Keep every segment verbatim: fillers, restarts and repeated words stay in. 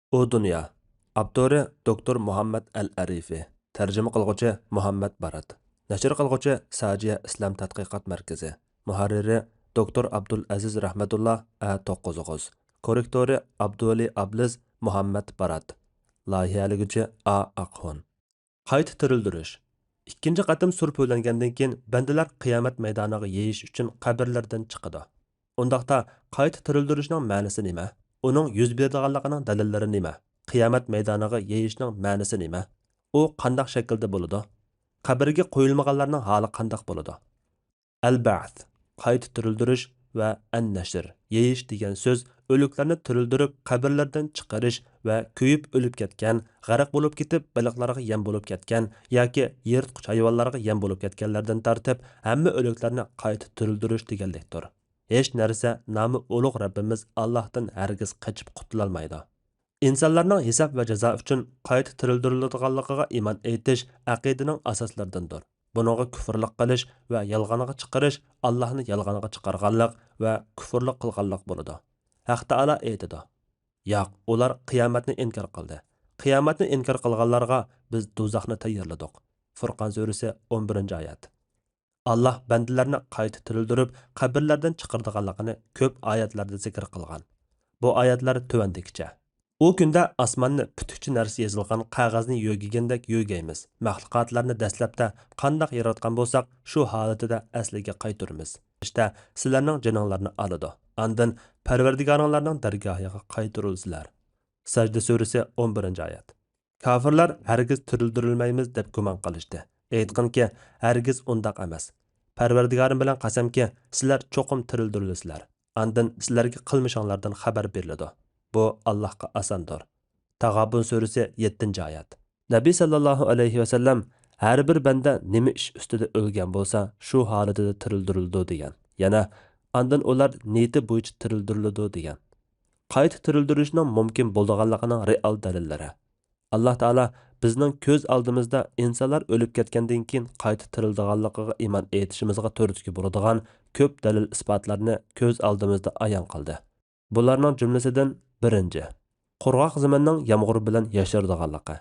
ئۇ دۇنيا. ئاپتورى دوكتور مۇھەممەد ئەل ئەرىفى. تەرجىمە قىلغۇچى مۇھەممەد بارات. نەشر قىلغۇچى ساجىيە ئىسلام تەتقىقات مەركىزى. مۇھەررىرى دوكتور ئابدۇلئەزىز رەھمەتۇللا ئە توققۇز ئوغۇز. كوررېكتورى ئابدۇۋەلى ئابلىز مۇھەممەد بارات. لايىھەلىگۈچى ئا ئاقھۇن. قايتا تىرىلدۈرۈش. ئىككىنچى قېتىم سۇر پۈۋلەنگەندىن كېيىن، بەندىلەر قىيامەت مەيدانىغا يېيىش ئۈچۈن قەبرىلەردىن چىقىدۇ. ئۇنداقتا، قايتا تىرىلدۈرۈشنىڭ مەنىسى نېمە؟ ئۇنىڭ يۈز بېرىدىغانلىقىنىڭ دەلىللىرى نېمە؟ قىيامەت مەيدانىغا يېيىشنىڭ مەنىسى نېمە؟ ئۇ قانداق شەكىلدە بولىدۇ؟ قەبرىگە قويۇلمىغانلارنىڭ ھالى قانداق بولىدۇ؟ ئەل-بەئس، قايتا تىرىلدۈرۈش، ۋە ئەن-نەشر، يېيىش دېگەن سۆز ئۆلۈكلەرنى تىرىلدۈرۈپ، قەبرىلەردىن چىقىرىش ۋە كۆيۈپ ئۆلۈپ كەتكەن، غەرق بولۇپ كېتىپ، بېلىقلارغا يەم بولۇپ كەتكەن ياكى يىرتقۇچ ھايۋانلارغا يەم بولۇپ كەتكەنلەردىن تارتىپ، ھەممە ئۆلۈكلەرنى قايتا تىرىلدۈرۈش دېگەنلىكتۇر. ھېچ نەرسە نامى ئۇلۇغ رەببىمىز ئاللاھتىن ھەرگىز قېچىپ قۇتۇلالمايدۇ. ئىنسانلارنىڭ ھېساب ۋە جازا ئۈچۈن قايتا تىرىلدۈرۈلىدىغانلىقىغا ئىمان ئېيتىش ئەقىدىنىڭ ئاساسلىرىدىندۇر. بۇنىڭغا كۇفرلۇق قىلىش ۋە يالغانغا چىقىرىش، ئاللاھنى يالغانغا چىقارغانلىق ۋە كۇفرلۇق قىلغانلىق بولىدۇ. ھەق تائالا ئېيتىدۇ: ياق، ئۇلار قىيامەتنى ئىنكار قىلدى. قىيامەتنى ئىنكار قىلغانلارغا بىز دوزاخنى تەييارلىدۇق. فۇرقان سۈرىسى، ئون بىرىنچى ئايەت. ئاللاھ بەندىلەرنى قايتا تىرىلدۈرۈپ، قەبرىلەردىن چىقىرىدىغانلىقىنى كۆپ ئايەتلەردە زىكىر قىلغان. بۇ ئايەتلەر تۆۋەندىكىچە: ئۇ كۈندە ئاسماننى پۈتۈكچە نەرسە يېزىلغان قەغەزنى يۆگىگەندەك يۆگەيمىز. مەخلۇقاتلارنى دەسلەپتە قانداق ياراتقان بولساق، شۇ ھالىتىدە ئەسلىگە قايتۇرىمىز. پەرىشتە، سىلەرنىڭ جېنىڭلارنى ئالىدۇ. ئاندىن پەرۋەردىگارىڭلارنىڭ دەرگاھىغا قايتۇرۇلىسىلەر. سەجدە سۈرىسى، ئون بىرىنچى ئايەت. كاپىرلار ھەرگىز تىرىلدۈرۈلمەيمىز دەپ گۇمان قىلىشتى. ئېيتقىنكى، ھەرگىز ئۇنداق ئەمەس. پەرۋەردىگارىم بىلەن قەسەمكى، سىلەر چوقۇم تىرىلدۈرۈلىسىلەر. ئاندىن سىلەرگە قىلمىشىڭلاردىن خەۋەر بېرىلىدۇ. بۇ ئاللاھقا ئاساندۇر. تاغابۇن سۈرىسى، يەتتىنچى ئايەت. نەبى سەللەللاھۇ ئەلەيھى ۋەسەللەم، ھەر بىر بەندە نېمە ئىش ئۈستىدە ئۆلگەن بولسا، شۇ ھالىتىدە تىرىلدۈرۈلىدۇ، دېگەن. يەنە، ئاندىن ئۇلار نىيىتى بويىچە تىرىلدۈرۈلىدۇ، دېگەن. قايتا تىرىلدۈرۈشنىڭ مۇمكىن بولىدىغانلىقىنىڭ رېئال دەلىللىرى. ئاللاھ تائالا بىزنىڭ كۆز ئالدىمىزدا ئىنسانلار ئۆلۈپ كەتكەندىن كېيىن قايتا تىرىلىدىغانلىقىغا ئىمان ئېيتىشىمىزغا تۈرتكە بولىدىغان كۆپ دەلىل-ئىسپاتلارنى كۆز ئالدىمىزدا ئايان قىلدى. بۇلارنىڭ جۈملىسىدىن بىرىنچى، قۇرغاق زېمىننىڭ يامغۇر بىلەن ياشىرىدىغانلىقى.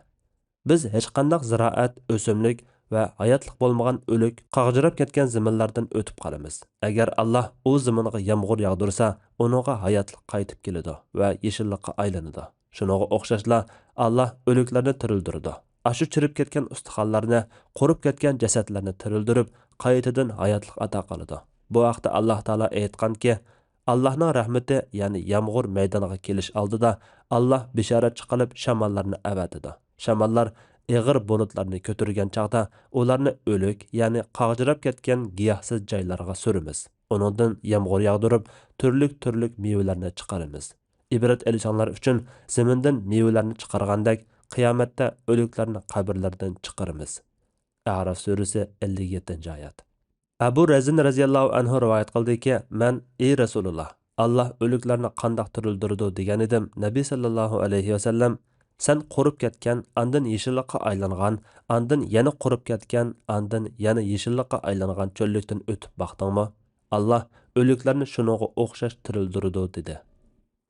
بىز ھېچقانداق زىرائەت، ئۆسۈملۈك ۋە ھاياتلىق بولمىغان ئۆلۈك، قاغجىراپ كەتكەن زېمىنلاردىن ئۆتۈپ قالىمىز. ئەگەر ئاللاھ ئۇ زېمىنغا يامغۇر ياغدۇرسا، ئۇنىڭغا ھاياتلىق قايتىپ كېلىدۇ ۋە يېشىللىققا ئايلىنىدۇ. شۇنىڭغا ئوخشاشلا، ئاللاھ ئۆلۈكلەرنى تىرىلدۈرىدۇ. ئاشۇ چىرىپ كەتكەن ئۇستىخانلارنى، قۇرۇپ كەتكەن جەسەتلەرنى تىرىلدۈرۈپ، قايتىدىن ھاياتلىق ئاتا قىلىدۇ. بۇ ھەقتە ئاللاھ تائالا ئېيتقانكى، ئاللاھنىڭ رەھمىتى، يەنى يامغۇر مەيدانغا كېلىش ئالدىدا، ئاللاھ بېشارەت چىقىرىپ، شاماللارنى ئەۋەتىدۇ. شاماللار ئېغىر بۇلۇتلارنى كۆتۈرگەن چاغدا، ئۇلارنى ئۆلۈك، يەنى قاغجىراپ كەتكەن گىياھسىز جايلارغا سۈرىمىز. ئۇنىڭدىن يامغۇر ياغدۇرۇپ، تۈرلۈك-تۈرلۈك مېۋىلەرنى چىقىرىمىز. ئىبرەت ئېلىشىڭلار ئۈچۈن، زېمىندىن مېۋىلەرنى چىقارغاندەك، قىيامەتتە ئۆلۈكلەرنى قەبرىلەردىن چىقىرىمىز. ئەراف سۈرىسى، ئەللىك يەتتىنچى ئايەت. ئەبۇ رەزىن رەزىياللاھۇ ئەنھۇ رىۋايەت قىلدىكى، مەن، ئى رەسۇلۇللاھ، ئاللاھ ئۆلۈكلەرنى قانداق تىرىلدۈرىدۇ؟ دېگەنىدىم. نەبى سەللەللاھۇ ئەلەيھى ۋەسەللەم، سەن قۇرۇپ كەتكەن، ئاندىن يېشىللىققا ئايلانغان، ئاندىن يەنە قۇرۇپ كەتكەن، ئاندىن يەنە يېشىللىققا ئايلانغان چۆللۈكتىن ئۆتۈپ باقتىڭمۇ؟ ئاللاھ ئۆلۈكلەرنى شۇنىڭغا ئوخشاش تىرىلدۈرىدۇ، دېدى.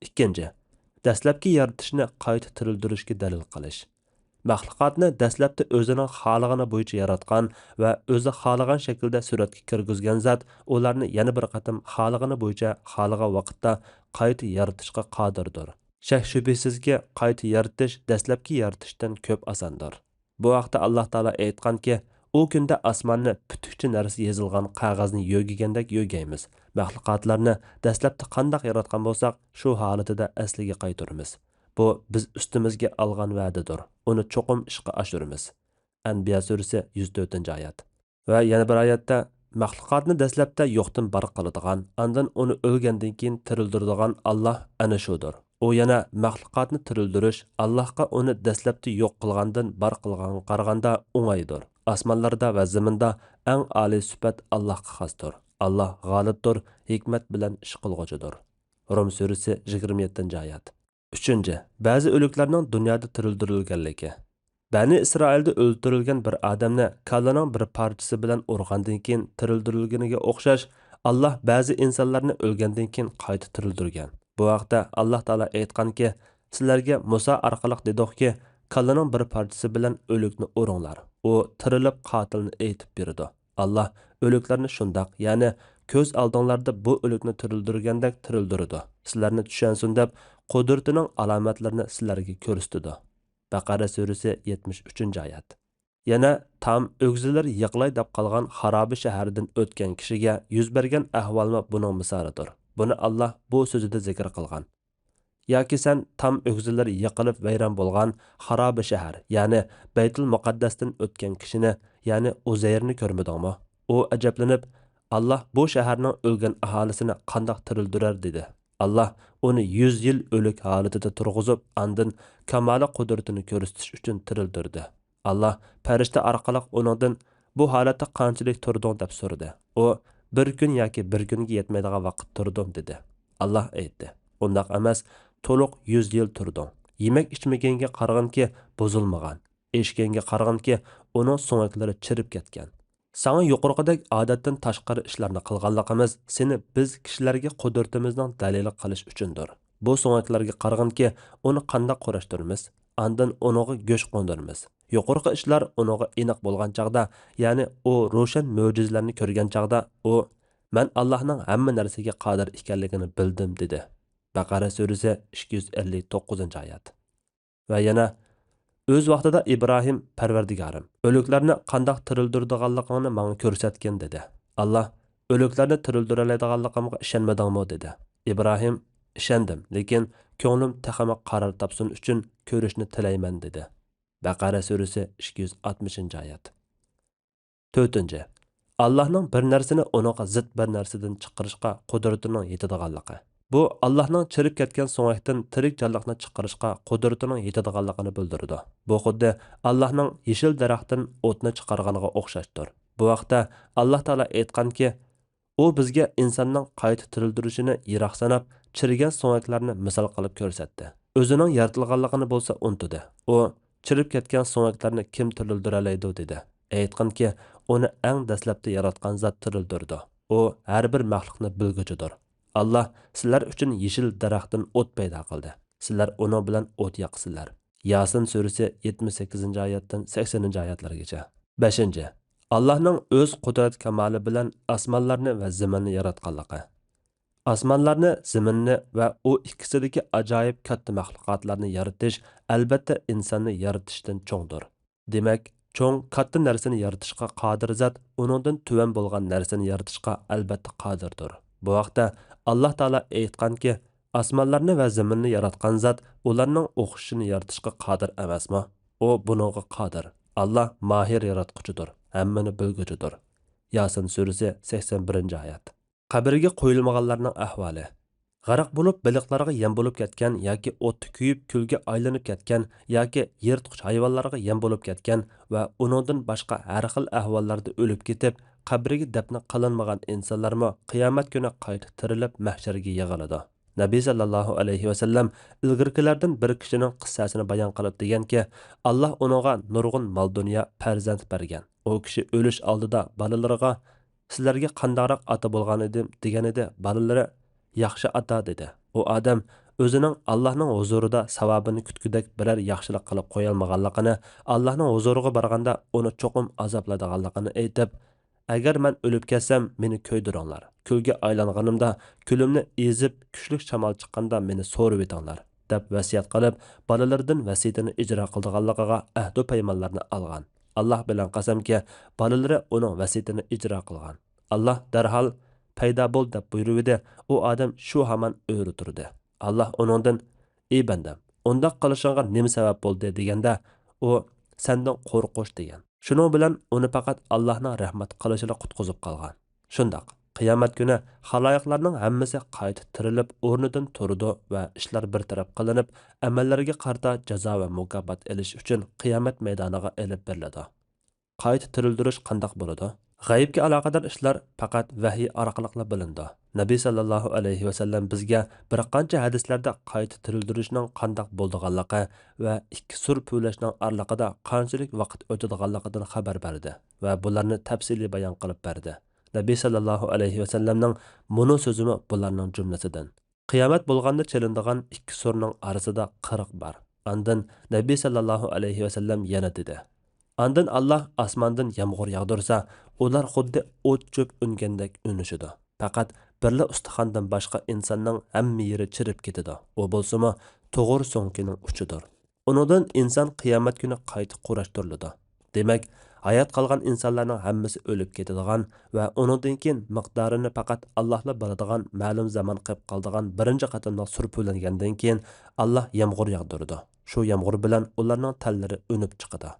ئىككىنچى، دەسلەپكى يارىتىشنى قايتا تىرىلدۈرۈشكە دەلىل قىلىش. مەخلۇقاتنى دەسلەپتە ئۆزىنىڭ خالىغىنى بويىچە ياراتقان ۋە ئۆزى خالىغان شەكىلدە سۈرەتكە كىرگۈزگەن زات ئۇلارنى يەنە بىر قېتىم خالىغىنى بويىچە خالىغان ۋاقىتتا قايتا يارىتىشقا قادىردۇر. شەك-شۈبھىسىزكى، قايتا يارىتىش دەسلەپكى يارىتىشتىن كۆپ ئاساندۇر. بۇ ھەقتە ئاللاھ تائالا ئېيتقانكى، ئۇ كۈندە ئاسماننى پۈتۈكچە نەرسە يېزىلغان قەغەزنى يۆگىگەندەك يۆگەيمىز. مەخلۇقاتلارنى دەسلەپتە قانداق ياراتقان بولساق، شۇ ھالىتىدە ئەسلىگە قايتۇرىمىز. بۇ بىز ئۈستىمىزگە ئالغان ۋەدىدۇر. ئۇنى چوقۇم ئىشقا ئاشۇرىمىز. ئەنبىيا سۈرىسى، يۈز تۆتىنچى ئايەت. ۋە يەنە بىر ئايەتتە، مەخلۇقاتنى دەسلەپتە يوقتىن بار قىلىدىغان، ئاندىن ئۇنى ئۆلگەندىن كېيىن تىرىلدۈرىدىغان ئاللاھ ئەنە شۇدۇر. ئۇ يەنە مەخلۇقاتنى تىرىلدۈرۈش، ئاللاھقا ئۇنى دەسلەپتە يوق قىلغاندىن بار قىلغانغا قارىغاندا ئوڭايدۇر. ئاسمانلاردا ۋە زېمىندا ئەڭ ئالىي سۈپەت ئاللاھقا خاستۇر. ئاللاھ غالىبتۇر، ھېكمەت بىلەن ئىش قىلغۇچىدۇر. روم سۈرىسى، يىگىرمە يەتتىنچى ئايەت. ئۈچىنچى، بەزى ئۆلۈكلەرنىڭ دۇنيادا تىرىلدۈرۈلگەنلىكى. بەنى ئىسرائىلدا ئۆلتۈرۈلگەن بىر ئادەمنى كاللىنىڭ بىر پارچىسى بىلەن ئۇرغاندىن كېيىن تىرىلدۈرۈلگىنىگە ئوخشاش، ئاللاھ بەزى ئىنسانلارنى ئۆلگەندىن كېيىن قايتا تىرىلدۈرگەن. بۇ ھەقتە ئاللاھ تائالا ئېيتقانكى، سىلەرگە مۇسا ئارقىلىق دېدۇقكى، كالىنىڭ بىر پارچىسى بىلەن ئۆلۈكنى ئۇرۇڭلار، ئۇ تىرىلىپ قاتىلنى ئېيتىپ بېرىدۇ. ئاللا ئۆلۈكلەرنى شۇنداق، يەنى كۆز ئالدىڭلاردا بۇ ئۆلۈكنى تىرىلدۈرگەندەك تىرىلدۈرىدۇ. سىلەرنى چۈشەنسۇن دەپ، قۇدرىتىنىڭ ئالامەتلىرىنى سىلەرگە كۆرسىتىدۇ. بەقەرە سۈرىسى، يەتمىش ئۈچىنچى ئايەت. يەنە تام ئۆگزىلىرى يىقىلاي دەپ قالغان خارابە شەھەردىن ئۆتكەن كىشىگە يۈز بەرگەن ئەھۋالمۇ بۇنىڭ مىسالىدۇر. بۇنى ئاللا بۇ سۆزىدە زىكىر قىلغان. ياكى سەن تام ئۆگزىلىرى يىقىلىپ ۋەيران بولغان خارابە شەھەر، يەنى بەيتۇل مۇقەددەستىن ئۆتكەن كىشىنى، يەنى ئۇزەيرنى كۆرمىدىڭمۇ؟ ئۇ ئەجەبلىنىپ، ئاللا بۇ شەھەرنىڭ ئۆلگەن ئاھالىسىنى قانداق تىرىلدۈرەر؟ دېدى. ئاللا ئۇنى يۈز يىل ئۆلۈك ھالىتىدە تۇرغۇزۇپ، ئاندىن كامالى قۇدرىتىنى كۆرسىتىش ئۈچۈن تىرىلدۈردى. ئاللا پەرىشتە ئارقىلىق ئۇنىڭدىن، بۇ ھالەتتە قانچىلىك تۇردۇڭ؟ دەپ سورىدى. ئۇ، بىر كۈن ياكى بىر كۈنگە يەتمەيدىغان ۋاقىت تۇردۇم، دېدى. ئاللا ئېيتتى، ئۇنداق ئەمەس، تولۇق يۈز يىل تۇردۇڭ. يېمەك ئىچمىگەنگە قارىغىنكى، بۇزۇلمىغان. ئىچكەنگە قارىغىنكى، ئۇنىڭ سۆڭەكلىرى چىرىپ كەتكەن. ساڭا يۇقىرىقىدەك ئادەتتىن تاشقىرى ئىشلارنى قىلغانلىقىمىز سېنى بىز كىشىلەرگە قۇدرىتىمىزنىڭ دەلىلى قىلىش ئۈچۈندۇر. بۇ سۆڭەكلەرگە قارىغىنكى، ئۇنى قانداق قۇراشتۇرىمىز؟ ئاندىن ئۇنىڭغا گۆش قوندۇرىمىز. يۇقىرىقى ئىشلار ئۇنىڭغا ئېنىق بولغان چاغدا، يەنى ئۇ روشەن مۆجىزىلەرنى كۆرگەن چاغدا، ئۇ، مەن ئاللاھنىڭ ھەممە نەرسىگە قادىر ئىكەنلىكىنى بىلدىم، دېدى. بەقەرە سۈرىسى، ئىككى يۈز ئەللىك توققۇزىنچى ئايەت. ۋە يەنە، ئۆز ۋاقتىدا ئىبراھىم، پەرۋەردىگارىم، ئۆلۈكلەرنى قانداق تىرىلدۈرىدىغانلىقىڭنى ماڭا كۆرسەتكىن، دېدى. ئاللا، ئۆلۈكلەرنى تىرىلدۈرەلەيدىغانلىقىمغا ئىشەنمىدىڭمۇ؟ دېدى. ئىبراھىم، ئىشەندىم، لېكىن كۆڭلۈم تېخىمۇ قارار تاپسۇن ئۈچۈن كۆرۈشنى تىلەيمەن، دېدى. بەقەرە سۈرىسى، ئىككى يۈز ئاتمىشىنچى ئايەت. تۆتىنچى، ئاللاھنىڭ بىر نەرسىنى ئۇنىڭغا زىت بىر نەرسىدىن چىقىرىشقا قۇدرىتىنىڭ يېتىدىغانلىقى. بۇ ئاللاھنىڭ چىرىپ كەتكەن سۆڭەكتىن تىرىك جانلىقنى چىقىرىشقا قۇدرىتىنىڭ يېتىدىغانلىقىنى بىلدۈرىدۇ. بۇ خۇددى ئاللاھنىڭ يېشىل دەرەختىن ئوتنى چىقارغانىغا ئوخشاشتۇر. بۇ ھەقتە ئاللاھ تائالا ئېيتقانكى، ئۇ بىزگە ئىنساننىڭ قايتا تىرىلدۈرۈشىنى يىراق ساناپ، چىرىگەن سۆڭەكلەرنى مىسال قىلىپ كۆرسەتتى. ئۆزىنىڭ يارىتىلغانلىقىنى بولسا ئۇنتۇدى. ئۇ، چىرىپ كەتكەن سۆڭەكلەرنى كىم تىرىلدۈرەلەيدۇ؟ دېدى. ئېيتقىنكى، ئۇنى ئەڭ دەسلەپتە ياراتقان زات تىرىلدۈرىدۇ. ئۇ ھەر بىر مەخلۇقنى بىلگۈچىدۇر. ئاللاھ سىلەر ئۈچۈن يېشىل دەرەختىن ئوت پەيدا قىلدى. سىلەر ئۇنىڭ بىلەن ئوت ياقىسىلەر. ياسىن سۈرىسى، يەتمىش سەككىزىنچى ئايەتتىن سەكسىنىنچى ئايەتلەرگىچە. بەشىنچى، ئاللاھنىڭ ئۆز قۇدرەت كامالى بىلەن ئاسمانلارنى ۋە زېمىننى ياراتقانلىقى. ئاسمانلارنى، زېمىننى ۋە ئۇ ئىككىسىدىكى ئاجايىپ كاتتا مەخلۇقاتلارنى يارىتىش، ئەلۋەتتە، ئىنساننى يارىتىشتىن چوڭدۇر. دېمەك، چوڭ، كاتتا نەرسىنى يارىتىشقا قادىر زات ئۇنىڭدىن تۆۋەن بولغان نەرسىنى يارىتىشقا، ئەلۋەتتە، قادىردۇر. بۇ ھەقتە ئاللاھ تائالا ئېيتقانكى، ئاسمانلارنى ۋە زېمىننى ياراتقان زات ئۇلارنىڭ ئوخشىشىنى يارىتىشقا قادىر ئەمەسمۇ؟ ئۇ بۇنىڭغا قادىر. ئاللاھ ماھىر ياراتقۇچىدۇر، ھەممىنى بىلگۈچىدۇر. ياسىن سۈرىسى، سەكسەن بىرىنچى ئايەت. قەبرىگە قويۇلمىغانلارنىڭ ئەھۋالى. غەرق بولۇپ، بېلىقلارغا يەم بولۇپ كەتكەن ياكى ئوتتا كۆيۈپ، كۈلگە ئايلىنىپ كەتكەن ياكى يىرتقۇچ ھايۋانلارغا يەم بولۇپ كەتكەن ۋە ئۇنىڭدىن باشقا ھەر خىل ئەھۋاللاردا ئۆلۈپ كېتىپ، قەبرىگە دەپنە قىلىنمىغان ئىنسانلارمۇ قىيامەت كۈنى قايتا تىرىلىپ، مەھشەرگە يىغىلىدۇ. نەبى سەللەللاھۇ ئەلەيھى ۋەسەللەم ئىلگىرىكىلەردىن بىر كىشىنىڭ قىسسەسىنى بايان قىلىپ دېگەنكى، ئاللاھ ئۇنىڭغا نۇرغۇن مال-دۇنيا، پەرزەنت بەرگەن. ئۇ كىشى ئۆلۈش ئالدىدا بالىلىرىغا، سىلەرگە قانداقراق ئاتا بولغان ئىدىم؟ دېگەنىدى. بالىلىرى، ياخشى ئاتا، دېدى. ئۇ ئادەم ئۆزىنىڭ ئاللاھنىڭ ھۇزۇرىدا ساۋابىنى كۈتكۈدەك بىرەر ياخشىلىق قىلىپ قويالمىغانلىقىنى، ئاللاھنىڭ ھۇزۇرىغا بارغاندا ئۇنى چوقۇم ئازابلايدىغانلىقىنى ئېيتىپ، ئەگەر مەن ئۆلۈپ كەتسەم، مېنى كۆيدۈرۈڭلار. كۈلگە ئايلانغىنىمدا كۈلۈمنى ئېزىپ، كۈچلۈك شامال چىققاندا مېنى سورۇۋېتىڭلار، دەپ ۋەسىيەت قىلىپ، بالىلىرىدىن ۋەسىيىتىنى ئىجرا قىلىدىغانلىقىغا ئەھدۇ پەيمانلارنى ئالغان. ئاللاھ بىلەن قەسەمكى، بالىلىرى ئۇنىڭ ۋەسىيىتىنى ئىجرا قىلغان. ئاللاھ دەرھال، پەيدا بول، دەپ بۇيرۇۋىدى. ئۇ ئادەم شۇ ھامان ئۆرە تۇردى. ئاللاھ ئۇنىڭدىن، ئى بەندەم، ئۇنداق قىلىشىڭغا نېمە سەۋەب بولدى؟ دېگەندە، ئۇ، سەندىن قورقۇش، دېگەن. شۇنىڭ بىلەن ئۇنى پەقەت ئاللاھنىڭ رەھمەت قىلىشىلا قۇتقۇزۇپ قالغان. شۇنداق، قىيامەت كۈنى خالايىقلارنىڭ ھەممىسى قايتا تىرىلىپ، ئورنىدىن تۇرىدۇ ۋە ئىشلار بىر تەرەپ قىلىنىپ، ئەمەللەرگە قارىتا جازا ۋە مۇكاپات ئېلىش ئۈچۈن قىيامەت مەيدانىغا ئېلىپ بېرىلىدۇ. قايتا تىرىلدۈرۈش قانداق بولىدۇ؟ غەيىبكە ئالاقىدار ئىشلار پەقەت ۋەھىي ئارقىلىقلا بىلىنىدۇ. نەبى سەللەللاھۇ ئەلەيھى ۋەسەللەم بىزگە بىر قانچە ھەدىسلەردە قايتا تىرىلدۈرۈشنىڭ قانداق بولىدىغانلىقى ۋە ئىككى سۈر پۈۋلەشنىڭ ئارىلىقىدا قانچىلىك ۋاقىت ئۆتىدىغانلىقىدىن خەۋەر بەردى ۋە بۇلارنى تەپسىلىي بايان قىلىپ بەردى. نەبى سەللەللاھۇ ئەلەيھى ۋەسەللەمنىڭ مۇنۇ سۆزىمۇ بۇلارنىڭ جۈملىسىدىن. قىيامەت بولغاندا چېلىنىدىغان ئىككى سۇرنىڭ ئارىسىدا قىرىق بار. ئاندىن نەبى سەللەللاھۇ ئەلەيھى ۋەسەللەم يەنە دېدى، ئاندىن ئاللاھ ئاسماندىن يامغۇر ياغدۇرسا، ئۇلار خۇددى ئوت-چۆپ ئۈنگەندەك ئۈنۈشىدۇ. پەقەت بىرلا ئۇستىخاندىن باشقا ئىنساننىڭ ھەممە يېرى چىرىپ كېتىدۇ. ئۇ بولسىمۇ تۇغۇر سۆڭىكىنىڭ ئۇچىدۇر. ئۇنىڭدىن ئىنسان قىيامەت كۈنى قايتا قۇراشتۇرۇلىدۇ. دېمەك، ھايات قالغان ئىنسانلارنىڭ ھەممىسى ئۆلۈپ كېتىدىغان ۋە ئۇنىڭدىن كېيىن مىقدارىنى پەقەت ئاللاھلا بىلىدىغان مەلۇم زامان قېلىپ قالىدىغان بىرىنچى قېتىملىق سۇر پۈۋلەنگەندىن كېيىن، ئاللاھ يامغۇر ياغدۇرىدۇ. شۇ يامغۇر بىلەن ئۇلارنىڭ تەنلىرى ئۈنۈپ چىقىدۇ.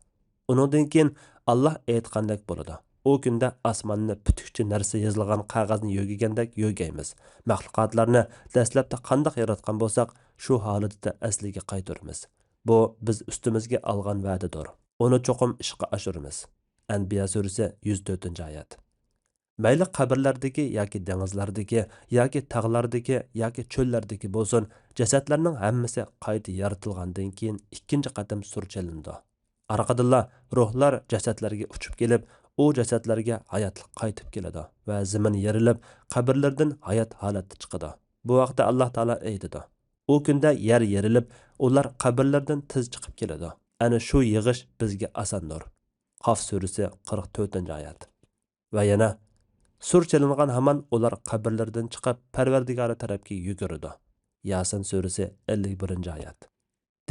ئۇنىڭدىن كېيىن ئاللاھ ئېيتقاندەك بولىدۇ. ئۇ كۈندە ئاسماننى پۈتۈكچە نەرسە يېزىلغان قەغەزنى يۆگىگەندەك يۆگەيمىز. مەخلۇقاتلارنى دەسلەپتە قانداق ياراتقان بولساق، شۇ ھالىتىدە ئەسلىگە قايتۇرىمىز. بۇ بىز ئۈستىمىزگە ئالغان ۋەدىدۇر. ئۇنى چوقۇم ئىشقا ئاشۇرىمىز. ئەنبىيا سۈرىسى، يۈز تۆتىنچى ئايەت. مەيلى قەبرىلەردىكى ياكى دېڭىزلاردىكى ياكى تاغلاردىكى ياكى چۆللەردىكى بولسۇن، جەسەتلەرنىڭ ھەممىسى قايتا يارىتىلغاندىن كېيىن ئىككىنچى قېتىم سۇر چېلىنىدۇ. ئارقىدىنلا روھلار جەسەتلەرگە ئۇچۇپ كېلىپ، ئۇ جەسەتلەرگە ھاياتلىق قايتىپ كېلىدۇ ۋە زېمىن يېرىلىپ، قەبرىلىرىدىن ھايات ھالەتتە چىقىدۇ. بۇ ھەقتە ئاللاھ تائالا ئېيتىدۇ، ئۇ كۈندە يەر يېرىلىپ، ئۇلار قەبرىلىرىدىن تېز چىقىپ كېلىدۇ. ئەنە شۇ يىغىش بىزگە ئاساندۇر. قاف سۈرىسى، قىرىق تۆتىنچى ئايەت. ۋە يەنە، سۇر چېلىنغان ھامان ئۇلار قەبرىلىرىدىن چىقىپ، پەرۋەردىگارى تەرەپكە يۈگۈرىدۇ. ياسىن سۈرىسى، ئەللىك بىرىنچى ئايەت.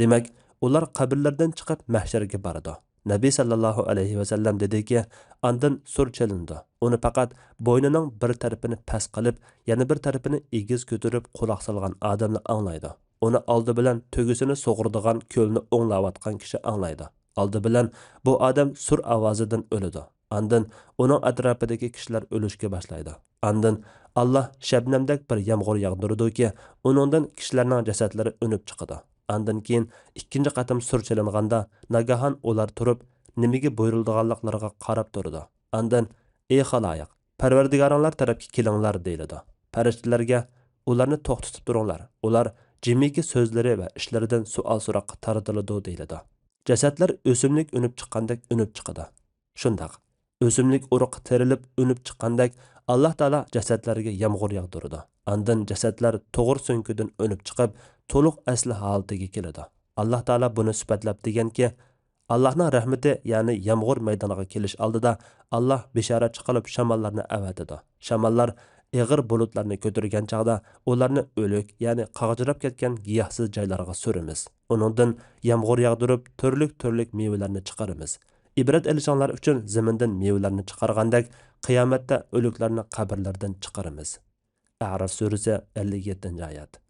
دېمەك، ئۇلار قەبرىلىرىدىن چىقىپ مەھشەرگە بارىدۇ. نەبى سەللەللاھۇ ئەلەيھى ۋەسەللەم دېدىكى، ئاندىن سۇر چېلىنىدۇ. ئۇنى پەقەت بوينىنىڭ بىر تەرىپىنى پەس قىلىپ، يەنە بىر تەرىپىنى ئېگىز كۆتۈرۈپ قۇلاق سالغان ئادەملا ئاڭلايدۇ. ئۇنى ئالدى بىلەن تۆگىسىنى سۇغۇرىدىغان كۆلنى ئوڭلاۋاتقان كىشى ئاڭلايدۇ. ئالدى بىلەن بۇ ئادەم سۇر ئاۋازىدىن ئۆلىدۇ. ئاندىن ئۇنىڭ ئەتراپىدىكى كىشىلەر ئۆلۈشكە باشلايدۇ. ئاندىن ئاللاھ شەبنەمدەك بىر يامغۇر ياغدۇرىدۇكى، ئۇنىڭدىن كىشىلەرنىڭ جەسەتلىرى ئۈنۈپ چىقىدۇ. ئاندىن كېيىن ئىككىنچى قېتىم سۇر چېلىنغاندا، ناگاھان ئۇلار تۇرۇپ، نېمىگە بۇيرۇلىدىغانلىقلىرىغا قاراپ تۇرىدۇ. ئاندىن، ئى خالايىق، پەرۋەردىگارىڭلار تەرەپكە كېلىڭلار، دېيىلىدۇ. پەرىشتىلەرگە، ئۇلارنى توختىتىپ تۇرۇڭلار، ئۇلار جىمىكى سۆزلىرى ۋە ئىشلىرىدىن سوئال-سوراققا تارتىلىدۇ، دېيىلىدۇ. جەسەتلەر ئۆسۈملۈك ئۈنۈپ چىققاندەك ئۈنۈپ چىقىدۇ. شۇنداق، ئۆسۈملۈك ئۇرۇقى تېرىلىپ ئۈنۈپ چىققاندەك، ئاللاھ تائالا جەسەتلەرگە يامغۇر ياغدۇرىدۇ. ئاندىن جەسەتلەر تۇغۇر سۆڭىكىدىن ئۈنۈپ چىقىپ، تولۇق ئەسلى ھالىتىگە كېلىدۇ. ئاللاھ تائالا بۇنى سۈپەتلەپ دېگەنكى، ئاللاھنىڭ رەھمىتى، يەنى يامغۇر مەيدانغا كېلىش ئالدىدا، ئاللاھ بېشارەت چىقىرىپ شاماللارنى ئەۋەتىدۇ. شاماللار ئېغىر بۇلۇتلارنى كۆتۈرگەن چاغدا، ئۇلارنى ئۆلۈك، يەنى قاغجىراپ كەتكەن گىياھسىز جايلارغا سۈرىمىز. ئۇنىڭدىن يامغۇر ياغدۇرۇپ، تۈرلۈك-تۈرلۈك مېۋىلەرنى چىقىرىمىز. ئىبرەت ئېلىشىڭلار ئۈچۈن زېمىندىن مېۋىلەرنى چىقارغاندەك، قىيامەتتە ئۆلۈكلەرنى قەبرىلىرىدىن چىقىرىمىز. ئەئراف سۈرىسى، ئەللىك يەتتىنچى ئايەت.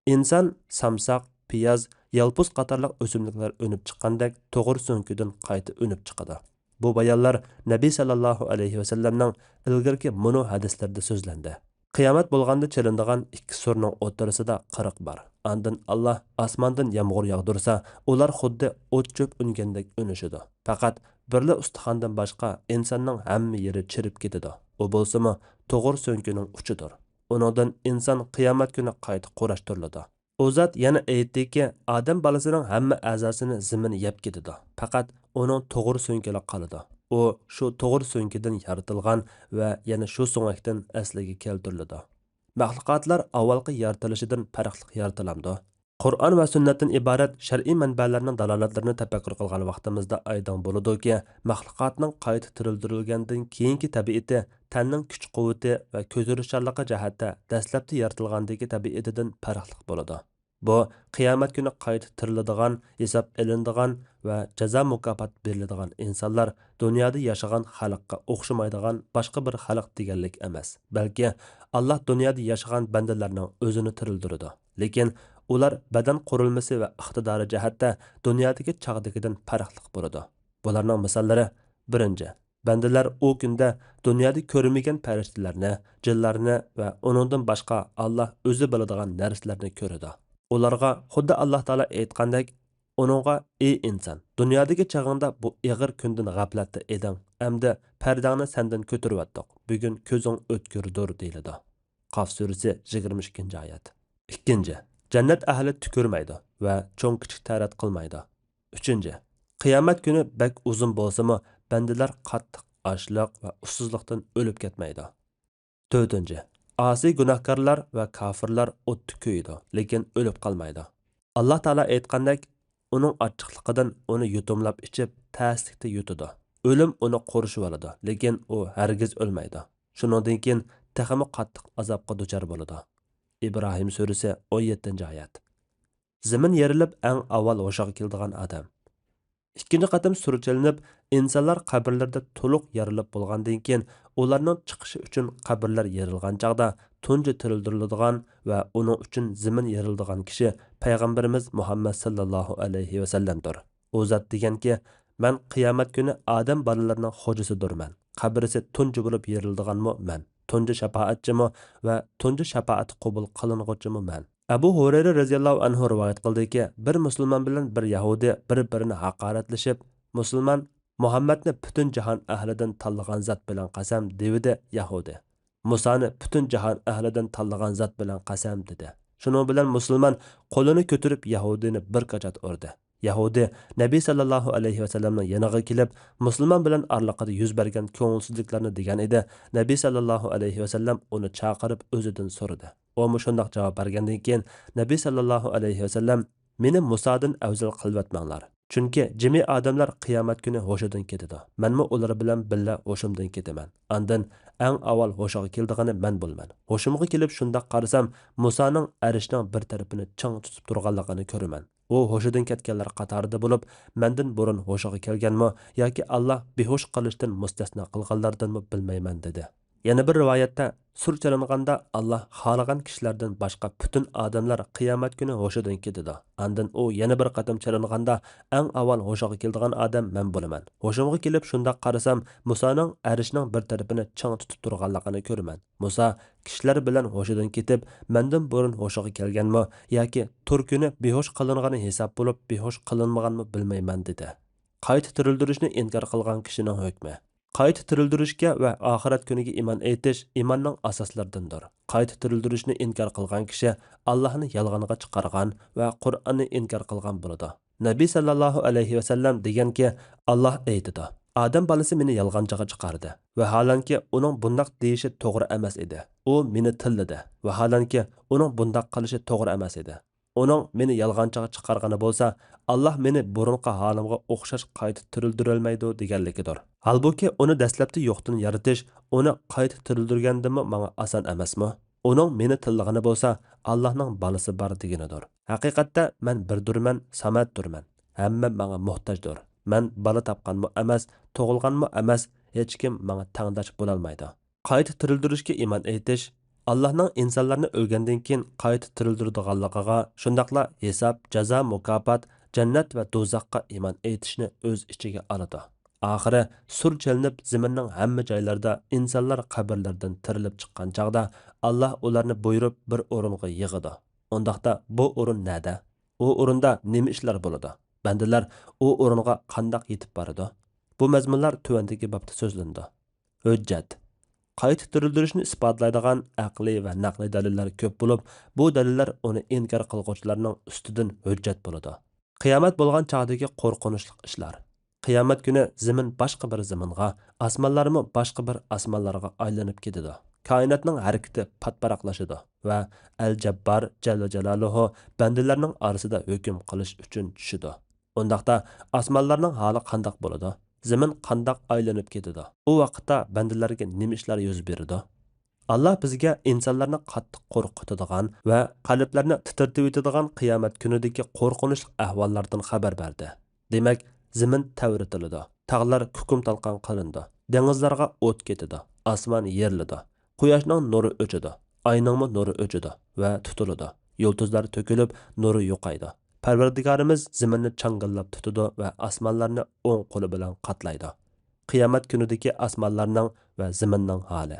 ئىنسان سامساق، پىياز، يالپۇز قاتارلىق ئۆسۈملۈكلەر ئۈنۈپ چىققاندەك تۇغۇر سۆڭىكىدىن قايتا ئۈنۈپ چىقىدۇ. بۇ بايانلار نەبى سەللەللاھۇ ئەلەيھى ۋەسەللەمنىڭ ئىلگىرىكى مۇنۇ ھەدىسلىرىدە سۆزلەندى. قىيامەت بولغاندا چېلىنىدىغان ئىككى سۇرنىڭ ئوتتۇرىسىدا قىرىق بار. ئاندىن ئاللاھ ئاسماندىن يامغۇر ياغدۇرسا، ئۇلار خۇددى ئوت-چۆپ ئۈنگەندەك ئۈنۈشىدۇ. پەقەت بىرلا ئۇستىخاندىن باشقا ئىنساننىڭ ھەممە يېرى چىرىپ كېتىدۇ. ئۇ بولسىمۇ تۇغۇر سۆڭىكىنىڭ ئۇچىدۇر. ئۇنىڭدىن ئىنسان قىيامەت كۈنى قايتا قۇراشتۇرۇلىدۇ. ئۇ زات يەنە ئېيتتىكى، ئادەم بالىسىنىڭ ھەممە ئەزاسىنى زېمىن يەپ كېتىدۇ، پەقەت ئۇنىڭ تۇغۇر سۆڭىكىلا قالىدۇ. ئۇ شۇ تۇغۇر سۆڭىكىدىن يارىتىلغان ۋە يەنە شۇ سۆڭەكتىن ئەسلىگە كەلتۈرۈلىدۇ. مەخلۇقاتلار ئاۋۋالقى يارىتىلىشىدىن پەرقلىق يارىتىلامدۇ؟ قۇرئان ۋە سۈننەتتىن ئىبارەت شەرئىي مەنبەلەرنىڭ دالالەتلىرىنى تەپەككۇر قىلغان ۋاقتىمىزدا ئايدىڭ بولىدۇكى، مەخلۇقاتنىڭ قايتا تىرىلدۈرۈلگەندىن كېيىنكى تەبىئىتى تەننىڭ كۈچ-قۇۋۋىتى ۋە كۆزىرىشچانلىقى جەھەتتە دەسلەپتە يارىتىلغاندىكى تەبىئىتىدىن پەرقلىق بولىدۇ. بۇ، قىيامەت كۈنى قايتا تىرىلىدىغان، ھېساب ئېلىنىدىغان ۋە جازا-مۇكاپات بېرىلىدىغان ئىنسانلار دۇنيادا ياشىغان خەلققە ئوخشىمايدىغان باشقا بىر خەلق دېگەنلىك ئەمەس، بەلكى ئاللاھ دۇنيادا ياشىغان بەندىلەرنىڭ ئۆزىنى تىرىلدۈرىدۇ. لېكىن ئۇلار بەدەن قۇرۇلمىسى ۋە ئىقتىدارى جەھەتتە دۇنيادىكى چاغدىكىدىن پەرقلىق بولىدۇ. بۇلارنىڭ مىساللىرى، بىرىنچى، بەندىلەر ئۇ كۈندە دۇنيادا كۆرمىگەن پەرىشتىلەرنى، جىنلارنى ۋە ئۇنىڭدىن باشقا ئاللاھ ئۆزى بىلىدىغان نەرسىلەرنى كۆرىدۇ. ئۇلارغا خۇددى ئاللاھ تائالا ئېيتقاندەك، ئۇنىڭغا، ئى ئىنسان، دۇنيادىكى چېغىڭدا بۇ ئېغىر كۈندىن غەپلەتتە ئىدىڭ، ئەمدى پەردەڭنى سەندىن كۆتۈرۈۋەتتۇق، بۈگۈن كۆزۈڭ ئۆتكۈردۇر، دېيىلىدۇ. قاف سۈرىسى، يىگىرمە ئىككىنچى ئايەت. ئىككىنچى، جەننەت ئەھلى تۈكۈرمەيدۇ ۋە چوڭ-كىچىك تەرەت قىلمايدۇ. ئۈچىنچى، قىيامەت كۈنى بەك ئۇزۇن بولسىمۇ، بەندىلەر قاتتىق ئاچلىق ۋە ئۇسسۇزلۇقتىن ئۆلۈپ كەتمەيدۇ. تۆتىنچى، ئاسىي گۇناھكارلار ۋە كاپىرلار ئوتتا كۆيىدۇ، لېكىن ئۆلۈپ قالمايدۇ. ئاللا تائالا ئېيتقاندەك، ئۇنىڭ ئاچچىقلىقىدىن ئۇنى يۇتۇملاپ ئىچىپ، تەسلىكتە يۇتىدۇ. ئۆلۈم ئۇنى قورشىۋالىدۇ، لېكىن ئۇ ھەرگىز ئۆلمەيدۇ. شۇنىڭدىن كېيىن تېخىمۇ قاتتىق ئازابقا دۇچار بولىدۇ. ئىبراھىم سۈرىسى، ئون يەتتىنچى ئايەت. زېمىن يېرىلىپ، ئەڭ ئاۋۋال ھوشىغا كېلىدىغان ئادەم. ئىككىنچى قېتىم سۇر چېلىنىپ، ئىنسانلار قەبرىلىرىدە تولۇق يارىلىپ بولغاندىن كېيىن، ئۇلارنىڭ چىقىشى ئۈچۈن قەبرىلەر يېرىلغان چاغدا تۇنجى تىرىلدۈرۈلىدىغان ۋە ئۇنىڭ ئۈچۈن زېمىن يېرىلىدىغان كىشى پەيغەمبىرىمىز مۇھەممەد ساللاللاھۇ ئەلەيھى ۋەسەللەمدۇر. ئۇ زات دېگەنكى، مەن قىيامەت كۈنى ئادەم بالىلىرىنىڭ خوجىسىدۇرمەن. قەبرىسى تۇنجى بولۇپ يېرىلىدىغانمۇ مەن، تۇنجى شاپائەتچىمۇ ۋە تۇنجى شاپائەت قوبۇل قىلىنغۇچىمۇ مەن. ئەبۇ ھۇرەيرە رەزىياللاھۇ ئەنھۇ رىۋايەت قىلدىكى، بىر مۇسۇلمان بىلەن بىر يەھۇدىي بىر-بىرىنى ھاقارەتلىشىپ، مۇسۇلمان، مۇھەممەدنى پۈتۈن جاھان ئەھلىدىن تاللىغان زات بىلەن قەسەم، دېۋىدى يەھۇدىي. مۇسانى پۈتۈن جاھان ئەھلىدىن تاللىغان زات بىلەن قەسەم، دېدى. شۇنىڭ بىلەن مۇسۇلمان قولىنى كۆتۈرۈپ يەھۇدىينى بىر كاچات ئۇردى. يەھۇدىي نەبى ساللاللاھۇ ئەلەيھى ۋەسەللەمنىڭ يېنىغا كېلىپ، مۇسۇلمان بىلەن ئارىلىقىدا يۈز بەرگەن كۆڭۈلسىزلىكلەرنى دېگەن ئىدى. نەبى ساللاللاھۇ ئەلەيھى ۋەسەللەم ئۇنى چاقىرىپ ئۆزىدىن سورىدى. ئۇمۇ شۇنداق جاۋاب بەرگەندىن كېيىن، نەبى ساللاللاھۇ ئەلەيھى ۋەسەللەم، مېنى مۇسادىن ئەۋزەل قىلىۋەتمەڭلار. چۈنكى جىمى ئادەملەر قىيامەت كۈنى ھوشىدىن كېتىدۇ. مەنمۇ ئۇلار بىلەن بىللە ھوشۇمدىن كېتىمەن. ئاندىن ئەڭ ئاۋۋال ھوشىغا كېلىدىغىنى مەن بولىمەن. ھوشۇمغا كېلىپ شۇنداق قارىسام، مۇسانىڭ ئەرشنىڭ بىر تەرىپىنى چىڭ تۇتۇپ تۇرغانلىقىنى كۆرىمەن. ئۇ ھوشىدىن كەتكەنلەر قاتارىدا بولۇپ، مەندىن بۇرۇن ھوشىغا كەلگەنمۇ ياكى ئاللا بىھوش قىلىشتىن مۇستەسنا قىلغانلاردىنمۇ بىلمەيمەن، دېدى. يەنە بىر رىۋايەتتە، سۇر چېلىنغاندا، ئاللا خالىغان كىشىلەردىن باشقا پۈتۈن ئادەملەر قىيامەت كۈنى ھوشىدىن كېتىدۇ. ئاندىن ئۇ يەنە بىر قېتىم چېلىنغاندا، ئەڭ ئاۋۋال ھوشىغا كېلىدىغان ئادەم مەن بولىمەن. ھوشۇمغا كېلىپ شۇنداق قارىسام، مۇسانىڭ ئەرشنىڭ بىر تەرىپىنى چىڭ تۇتۇپ تۇرغانلىقىنى كۆرىمەن. مۇسا كىشىلەر بىلەن ھوشىدىن كېتىپ، مەندىن بۇرۇن ھوشىغا كەلگەنمۇ ياكى تۇر كۈنى بىھوش قىلىنغىنى ھېساب بولۇپ، بىھوش قىلىنمىغانمۇ بىلمەيمەن، دېدى. قايتا تىرىلدۈرۈشنى ئىنكار قىلغان كىشىنىڭ ھۆكمى. قايتا تىرىلدۈرۈشكە ۋە ئاخىرەت كۈنىگە ئىمان ئېيتىش ئىماننىڭ ئاساسلىرىدىندۇر. قايتا تىرىلدۈرۈشنى ئىنكار قىلغان كىشى ئاللاھنى يالغانغا چىقارغان ۋە قۇرئاننى ئىنكار قىلغان بولىدۇ. نەبى ساللاللاھۇ ئەلەيھى ۋەسەللەم دېگەنكى، ئاللاھ ئېيتىدۇ، ئادەم بالىسى مېنى يالغانچىغا چىقاردى. ۋەھالەنكى، ئۇنىڭ بۇنداق دېيىشى توغرا ئەمەس ئىدى. ئۇ مېنى تىللىدى. ۋەھالەنكى، ئۇنىڭ بۇنداق قىلىشى توغرا ئەمەس ئىدى. ئۇنىڭ مېنى يالغانچىغا چىقارغىنى بولسا، ئاللاھ مېنى بۇرۇنقى ھالىمغا ئوخشاش قايتا تىرىلدۈرەلمەيدۇ دېگەنلىكىدۇر. ھالبۇكى، ئۇنى دەسلەپتە يوقتىن يارىتىش، ئۇنى قايتا تىرىلدۈرگەندىنمۇ ماڭا ئاسان ئەمەسمۇ؟ ئۇنىڭ مېنى تىللىغىنى بولسا، ئاللاھنىڭ بالىسى بار دېگىنىدۇر. ھەقىقەتتە، مەن بىردۇرمەن، سامەتتۇرمەن. ھەممە ماڭا موھتاجدۇر. مەن بالا تاپقانمۇ ئەمەس، تۇغۇلغانمۇ ئەمەس، ھېچكىم ماڭا تەڭداش بولالمايدۇ. قايتا تىرىلدۈرۈشكە ئىمان ئېيتىش، ئاللاھنىڭ ئىنسانلارنى ئۆلگەندىن كېيىن قايتا تىرىلدۈرىدىغانلىقىغا، شۇنداقلا ھېساب، جازا، مۇكاپات، جەننەت ۋە دوزاخقا ئىمان ئېيتىشنى ئۆز ئىچىگە ئالىدۇ. ئاخىرى سۇر چېلىنىپ، زېمىننىڭ ھەممە جايلىرىدا ئىنسانلار قەبرىلىرىدىن تىرىلىپ چىققان چاغدا، ئاللاھ ئۇلارنى بۇيرۇپ، بىر ئورۇنغا يىغىدۇ. ئۇنداقتا، بۇ ئورۇن نەدە؟ ئۇ ئورۇندا نېمە ئىشلار بولىدۇ؟ بەندىلەر ئۇ ئورۇنغا قانداق يېتىپ بارىدۇ؟ بۇ مەزمۇنلار تۆۋەندىكى بابتا سۆزلىنىدۇ. ھۆججەت. قايتا تىرىلدۈرۈشنى ئىسپاتلايدىغان ئەقلىي ۋە نەقلىي دەلىللەر كۆپ بولۇپ، بۇ دەلىللەر ئۇنى ئىنكار قىلغۇچىلارنىڭ ئۈستىدىن ھۆججەت بولىدۇ. قىيامەت بولغان چاغدىكى قورقۇنچلۇق ئىشلار. قىيامەت كۈنى زېمىن باشقا بىر زېمىنغا، ئاسمانلارمۇ باشقا بىر ئاسمانلارغا ئايلىنىپ كېتىدۇ. كائىناتنىڭ ھەرىكىتى پاتپاراقلىشىدۇ ۋە ئەل جەببار جەللە جالالۇھۇ بەندىلەرنىڭ ئارىسىدا ھۆكۈم قىلىش ئۈچۈن چۈشىدۇ. ئۇنداقتا، ئاسمانلارنىڭ ھالى قانداق بولىدۇ؟ زېمىن قانداق ئايلىنىپ كېتىدۇ؟ ئۇ ۋاقىتتا بەندىلەرگە نېمە ئىشلار يۈز بېرىدۇ؟ ئاللاھ بىزگە ئىنسانلارنى قاتتىق قورقۇتىدىغان ۋە قەلبلەرنى تىترىتىۋېتىدىغان قىيامەت كۈنىدىكى قورقۇنچلۇق ئەھۋاللاردىن خەۋەر بەردى. دېمەك، زېمىن تەۋرىتىلىدۇ، تاغلار كۇكۇم-تالقان قىلىنىدۇ، دېڭىزلارغا ئوت كېتىدۇ، ئاسمان يېرىلىدۇ، قۇياشنىڭ نۇرى ئۆچىدۇ، ئاينىڭمۇ نۇرى ئۆچىدۇ ۋە تۇتۇلىدۇ، يۇلتۇزلار تۆكۈلۈپ، نۇرى يوقايدۇ. پەرۋەردىگارىمىز زېمىننى چاڭگىللاپ تۇتىدۇ ۋە ئاسمانلارنى ئوڭ قولى بىلەن قاتلايدۇ. قىيامەت كۈنىدىكى ئاسمانلارنىڭ ۋە زېمىننىڭ ھالى.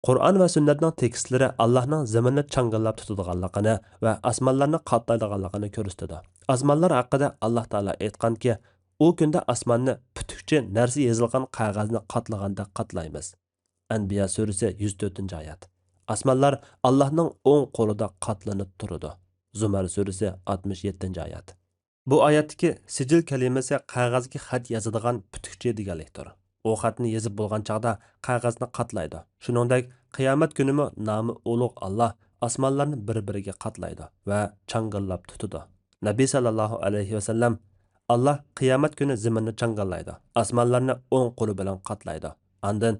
قۇرئان ۋە سۈننەتنىڭ تېكىستلىرى ئاللاھنىڭ زېمىننى چاڭگىللاپ تۇتىدىغانلىقىنى ۋە ئاسمانلارنى قاتلايدىغانلىقىنى كۆرسىتىدۇ. ئاسمانلار ھەققىدە ئاللاھ تائالا ئېيتقانكى، ئۇ كۈندە ئاسماننى پۈتۈكچە نەرسە يېزىلغان قەغەزنى قاتلىغاندەك قاتلايمىز. ئەنبىيا سۈرىسى، يۈز تۆتىنچى ئايەت. ئاسمانلار ئاللاھنىڭ ئوڭ قولىدا قاتلىنىپ تۇرىدۇ. زۇمەر سۈرىسى، ئاتمىش يەتتىنچى ئايەت. بۇ ئايەتتىكى سىجىل كەلىمىسى قەغەزگە خەت يازىدىغان پۈتۈكچى دېگەنلىكتۇر. ئۇ خەتنى يېزىپ بولغان چاغدا قەغەزنى قاتلايدۇ. شۇنىڭدەك قىيامەت كۈنىمۇ نامى ئۇلۇغ ئاللا ئاسمانلارنى بىر-بىرىگە قاتلايدۇ ۋە چاڭگىللاپ تۇتىدۇ. نەبى سەللەللاھۇ ئەلەيھى ۋەسەللەم، «ئاللا قىيامەت كۈنى زېمىننى چاڭگاللايدۇ، ئاسمانلارنى ئوڭ قولى بىلەن قاتلايدۇ. ئاندىن،